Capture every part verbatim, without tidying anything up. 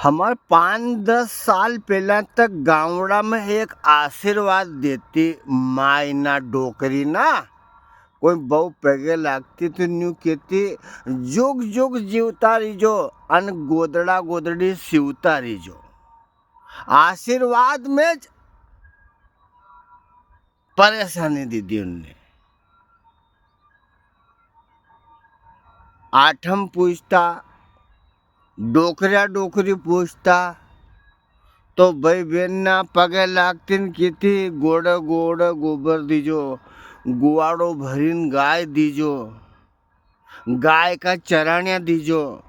हमार पाँच दस साल पहला तक गांवड़ा में एक आशीर्वाद देती माई ना डोकरी ना, कोई बहू पगे लागती तो न्यू कहती, "जुग जुग जीवता रहीजो, अन गोदड़ा गोदड़ी सीवता रहीजो।" आशीर्वाद में ज परेशानी दी दी उनने। आठम पूजता, डोकरिया डोकरी पूजता, तो भाई बेन ना पगे लागती न कीती, "गोड़ गोड़ गोबर दीजो, गुवाड़ो भरीन गाय दीजो, गाय का चराणिया दीजो।"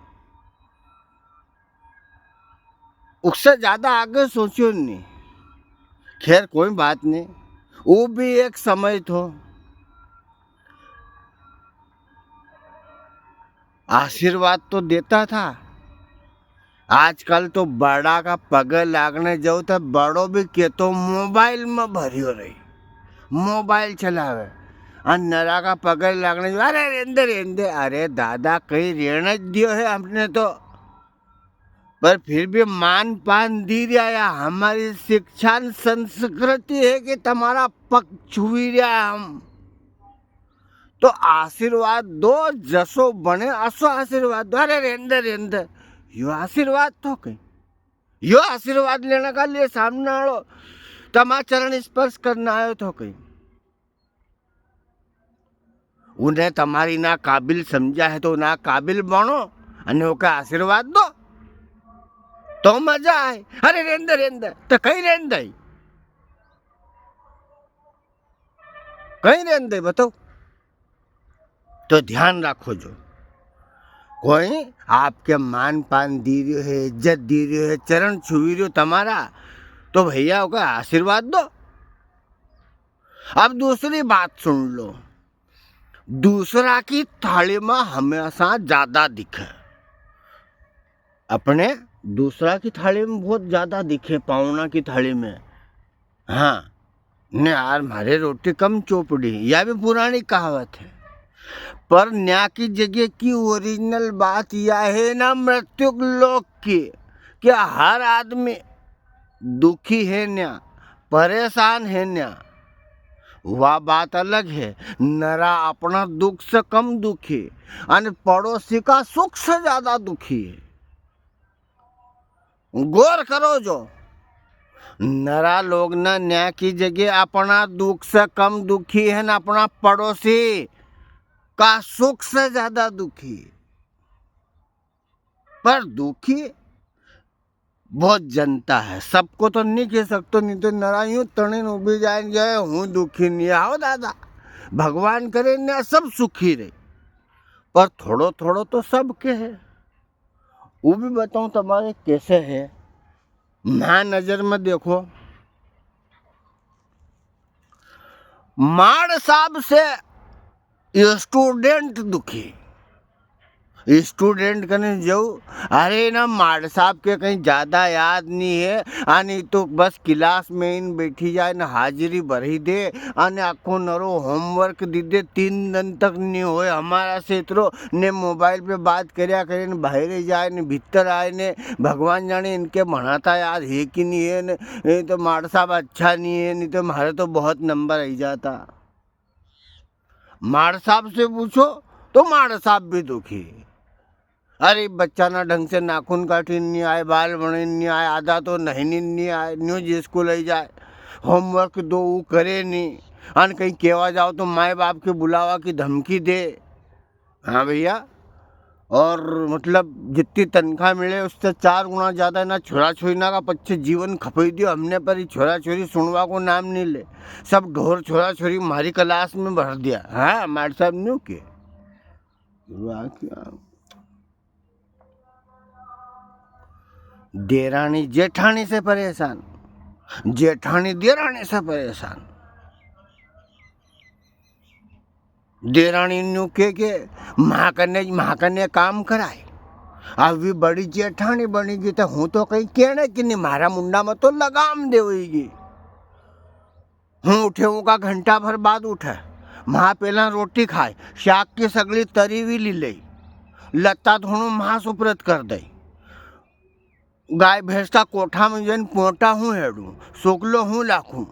उससे ज्यादा आगे सोचो नी। खैर, कोई बात नी, वो भी एक समय थो। आशीर्वाद तो देता था। आजकल तो बड़ा का पगे लागने जाओ तो बड़ो भी के तो मोबाइल में भरियो रही, मोबाइल चलावे। अन नरा का पगे लागने जाओ, "अरे रेंदे, रेंदे।" अरे दादा, कहीं रेण ज दियो है हमने तो, पर फिर भी मान पान दी रिया है। हमारी शिक्षा न संस्कृति है कि तुम्हारा पग छुई रिया है हम। तो आशीर्वाद दो, जसो बने असो आशीर्वाद दो। अरे रेंदे, रेंदे, यो आशीर्वाद थो कई? यो आशीर्वाद लेने का लिए सामने वालो तमा चरण स्पर्श करने आयो थो कई? उन्हें तमारी ना काबिल समझा है तो ना काबिल बनो, अने ओके आशीर्वाद दो तो मजा आए। अरे रेंदे, रेंदे, तो कई रेंदे, कई रेंदे बताओ। तो ध्यान राखो जो कोई आपके मान पान दी रियो है, इज्जत दी रियो है, चरण छुई रियो तमारा, तो भैया ओके आशीर्वाद दो। अब दूसरी बात सुन लो, दूसरा की थाली में हमेशा ज्यादा दिखे। अपने दूसरा की थाली में बहुत ज्यादा दिखे, पावणा की थाली में। हाँ, ने यार, म्हारे रोटी कम चोपड़ी, या भी पुरानी कहावत है। पर न्या की जगह की ओरिजिनल बात या है ना मृत्यु लोक की, कि हर आदमी दुखी है न्या, परेशान है न्या। वा बात अलग है, नरा अपना दुख से कम दुखी, अन पड़ोसी का सुख से ज्यादा दुखी है। गौर करो जो नरा लोग ना न्या की जगह अपना दुख से कम दुखी है ना अपना पड़ोसी का सुख से ज्यादा दुखी। पर दुखी बहुत जनता है, सबको तो नी कह सकतो, नी तो नरा यूं तणीन उबी जाए, "हूँ दुखी नी।" आओ दादा, भगवान करे ने सब सुखी रहे, पर थोड़ो थोड़ो तो सबके है। वो भी बताऊं तमारे कैसे है, म्हा नजर में देखो, माड़ साहब से ये student दुखी। Student कने जाऊ, अरे ना माड़ साहब के कई ज्यादा याद नी है, अने तो बस class में इन बैठी जाए ने हाजिरी भरी दे, अने आखो नरो homework दी दे, तीन दिन तक नी होए हमारा से इतरो, ने mobile पे बात करया करे ने बाहरे जाए ने भीतर आए ने भगवान जाने इनके भणाता याद है कि नी है ने, ये तो माड़ साहब अच्छा नी है, नी तो म्हारे तो बहुत number आई जाता। माड़ साहब से पूछो तो माड़ साहब भी दुखी। अरे, बच्चा ना ढंग से नाखून काटी नी आए, बाल बने नी आए, आधा तो नहीं नी, नी आए, न्यू जी स्कूल आई जाए, homework दो वो करे नी, अन कहीं केवा जाओ तो माए बाप के बुलावा की धमकी दे। हाँ भैया, और मतलब जितनी तनख्वाह मिले उससे चार गुना ज्यादा ना छोरा छोरी ना का पच्छे जीवन खपाई दियो हमने, पर ये छोरा छोरी सुनवा को नाम नी ले। सब ढोर छोरा छोरी म्हारी class में भर दिया। हाँ, माड़ साहब न्यू के। वाह क्या। देराणी जेठाणी से परेशान, जेठाणी देराणी से परेशान। देराणी न्यू के के म्हा कने, म्हा कने काम कराए। अब वी बड़ी जेठाणी बनी गई तो हूँ तो कहीं कहने की नी, म्हारा मुंडा में तो लगाम देवई गी। हूँ उठे हूँ का घंटा भर बाद उठे, म्हा पहला रोटी खाए, शाक की सगली तरी भी ली ले, लत्ता धोणो म्हा सुप्रत कर दे। गाय भैंस का कोठा में जन पोटा हूँ हेड़ूं, सोकलो हूँ लाखूं,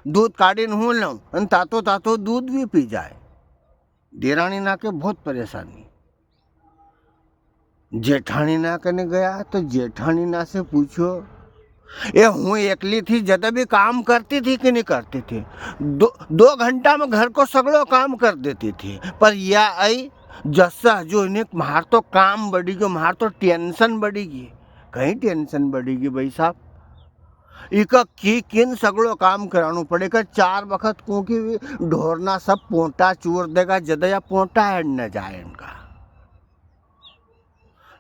दूध काढ़ीन हूँ लाऊं, अन तातो तातो दूध भी पी जाए। देराणी ना के बहुत परेशानी। जेठाणी ना कने गया तो जेठाणी ना से पूछो, "ए, हूँ एकली थी जद भी काम करती थी कि नी करती थी? दो, दो घंटा में घर को सगळो काम कर देती थी, पर या आई जस हजू इने म्हार तो काम बढ़ी गयो, म्हार तो tension बढ़ी गई।" कई tension बढ़ी गई भाई साहब? इका की किन सगळो काम कराणो पड़े, का चार वखत क्योंकि ढोरना सब पोटा चूर देगा, जद या पोटा हेड न जाए इनका।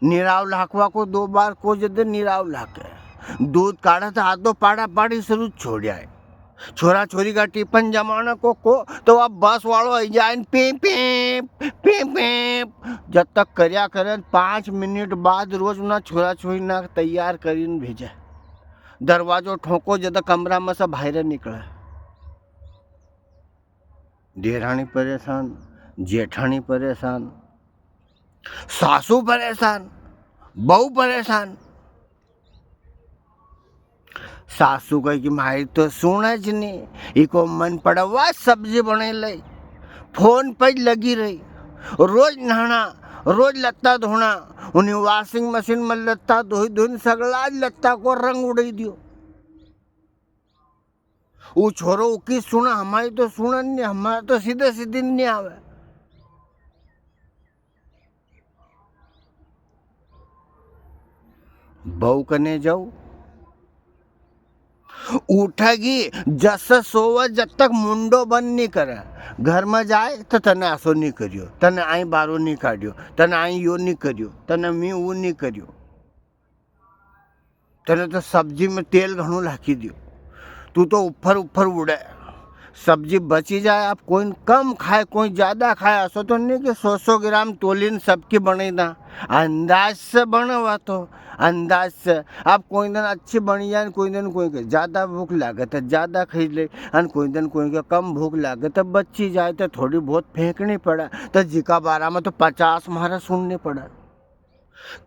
निराव लाखवा को दो बार को जद निराव लाखे। दूध काढ़े तो आधो पाड़ा पाड़ी सरू छोड़ आए। छोरा छोरी का टिफिन जमाने को को तो अब बस वालो आई जाए, पी पी पी पी। जद तक करया करे, पाँच मिनट बाद रोज उना छोरा छोरी ना तैयार करीन भेजे। दरवाजो ठोको जद कमरा में से बाहर निकले। देराणी परेशान, जेठाणी परेशान, सासू परेशान, बहू परेशान। सासू कहे कि मारी तो सुने ज नी, इको मन पड़े वा सब्जी बने ले, फोन पे ज लगी रही, रोज नहाना, रोज लत्ता धोना, उन्हें washing machine में लत्ता धोई धोई सगला ज लत्ता को रंग उड़ाई दियो। वो छोरो उकी सुना, हमारी तो सुने नी, हमारा तो सीधे सीधी नी आवे। बहू कने जाऊ, उठेगी जस सोवे जद तक मुंडो बंद नी करे। घर में जाए तो तने आसो नी करियो, तने आई बारो नी काढ़ियो, तने आई यो नी करियो, तने मी वो नी करियो। तने तो सब्जी में तेल घणो लाखी दियो, तू तो ऊपर ऊपर उड़े। सब्जी बची जाए, अब कोई कम खाए, कोई ज्यादा खाए, असो तो नी कि सौ सौ ग्राम तोलीन सबकी बने ना, अंदाज से बने वा तो, अंदाज से। अब कोई दिन अच्छी बनी जाए, कोई दिन कोई के ज्यादा भूख लागे तो ज्यादा खाई ले, अन कोई दिन कोई के कम भूख लागे तो बची जाए तो थोड़ी बहुत फेंकनी पड़े, तो जिका बारा में तो पचास म्हारा सुननी पड़े।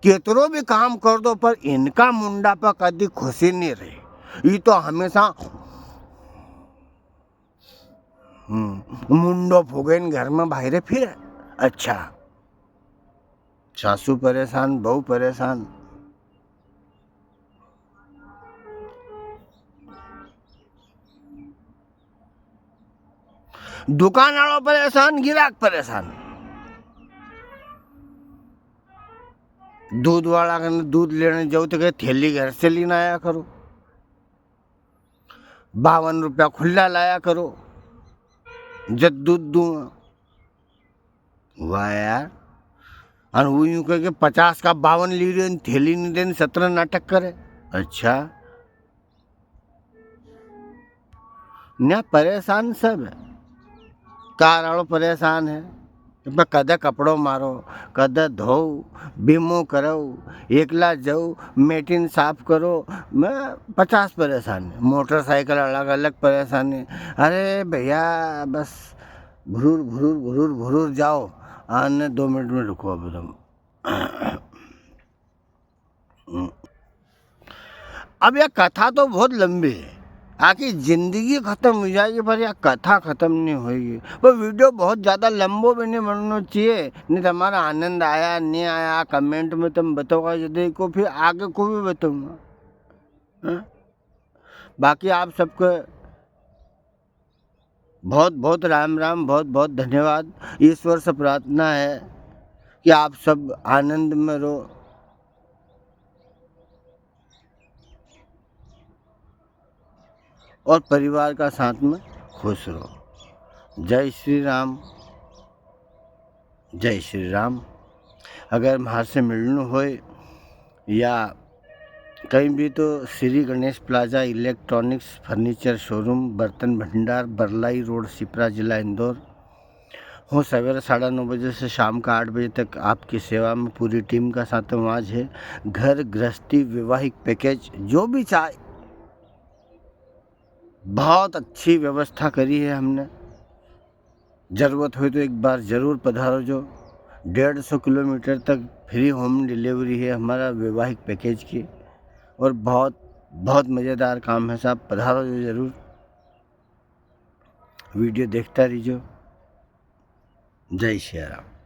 केतरो भी काम कर दो, पर इनका मुंडा पर कदी खुशी नी रही। ई तो हमेशा, हम्म, मुंडो फुगेन घर में बाहरे फिरे। अच्छा, सासू परेशान, बहू परेशान। दुकान वालो परेशान, गिराक परेशान। दूध वाला कने दूध लेने जाओ तो कहे, "थैली घर से लेने आया करो, बावन रुपया खुला लाया करो, जद दूध दूंगा।" वाह यार। अन वो यूं कहे कि पचास का बावन ली रहे, थैली नी देने, सतरह नाटक करे। अच्छा, न्या परेशान सब है। कार वालो परेशान है, इस पे कदे कपड़ो मारो, कदे धो, बीमो करो, एकला जाओ, मेटिन साफ करो, मैं पचास परेशान है। मोटरसाइकिल अलग अलग परेशान है। अरे भैया, बस भुरुर, भुरुर, भुरुर, भुरुर जाओ, आने दो मिनट में रुको अभी तुम। अब यह कथा तो बहुत लंबी है, आखी जिंदगी खत्म हो जाएगी, पर यह कथा खत्म नहीं होगी। पर वीडियो बहुत ज्यादा लंबो भी नहीं बनना चाहिए, नहीं तो हमारा आनंद आया, नहीं आया, comment में तुम बताओगा, यदि को फिर आगे को भी बताऊंगा। हाँ? बाकी आप सबको बहुत बहुत राम राम, बहुत बहुत धन्यवाद। ईश्वर से प्रार्थना है कि आप सब आनंद में रहो और परिवार का साथ में खुश रहो। जय श्री राम। जय श्री राम। अगर म्हार से मिलनो होय या कहीं भी तो Shri Ganesh plaza electronics furniture showroom, बर्तन भंडार, बरलाई रोड, शिप्रा, जिला इंदौर। हूँ सवेरे साढ़ा नौ बजे से शाम का आठ बजे तक आपकी सेवा में पूरी टीम का साथ में आज है। घर गृहस्थी वैवाहिक पैकेज जो भी चाहे, बहुत अच्छी व्यवस्था करी है हमने। जरूरत हो तो एक बार जरूर पधारो जो। डेढ़ सौ किलोमीटर तक फ्री होम डिलीवरी है हमारा वैवाहिक पैकेज की। और बहुत, बहुत मजेदार काम है साहब, पधारो जो जरूर, video देखता रहिजो। जय सिया राम।